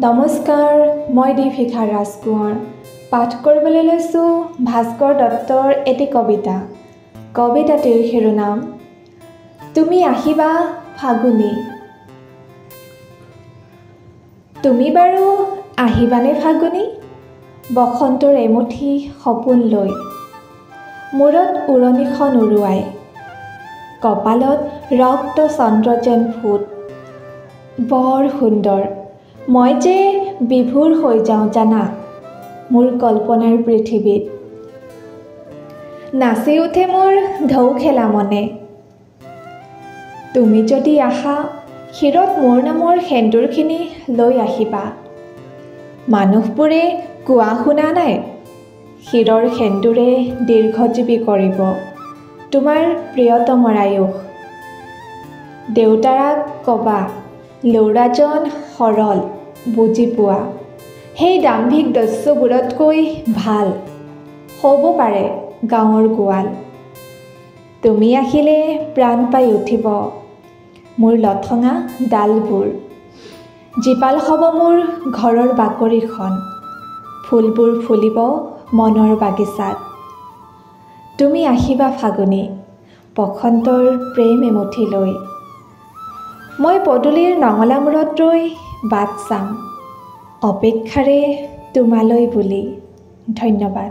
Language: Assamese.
নমস্কাৰ, মই দীপশিখা ৰাজকোঁৱৰ। পাঠ কৰিবলৈ লৈছোঁ ভাস্কৰ দত্তৰ এটি কবিতা। কবিতাটিৰ শিৰোনাম তুমি আহিবা ফাগুনী। তুমি বাৰু আহিবানে ফাগুনী, বসন্তৰ এমুঠি সপোন লৈ, মূৰত উৰণিখন উৰুৱাই, কপালত ৰক্ত চন্দ্ৰ যেন ফুট। বৰ সুন্দৰ, মই যে বিভোৰ হৈ যাওঁ জানা মোৰ কল্পনাৰ পৃথিৱীত। নাচি উঠে মোৰ ঢৌ খেলা মনে। তুমি যদি আহা, শিৰত মোৰ নামৰ সেন্দুৰখিনি লৈ আহিবা। মানুহবোৰে কোৱা শুনা নাই, শিৰৰ সেন্দুৰে দীৰ্ঘজীৱী কৰিব তোমাৰ প্ৰিয়তমৰ আয়ুস। দেউতাৰাক ক'বা, ল'ৰাজন সৰল, বুজি পোৱা, সেই দাম্ভিক দস্যুবোৰতকৈ ভাল হ'ব পাৰে গাঁৱৰ গোৱাল। তুমি আহিলে প্ৰাণ পাই উঠিব মোৰ লঠঙা ডালবোৰ, জীপাল হ'ব মোৰ ঘৰৰ বাকৰিখন, ফুলবোৰ ফুলিব মনৰ বাগিচাত। তুমি আহিবা ফাগুনী, বসন্তৰ প্ৰেম এমুঠি লৈ। মই পদূলিৰ নঙলা মূৰত ৰৈ বাট চাম অপেক্ষাৰে তোমালৈ বুলি। ধন্যবাদ।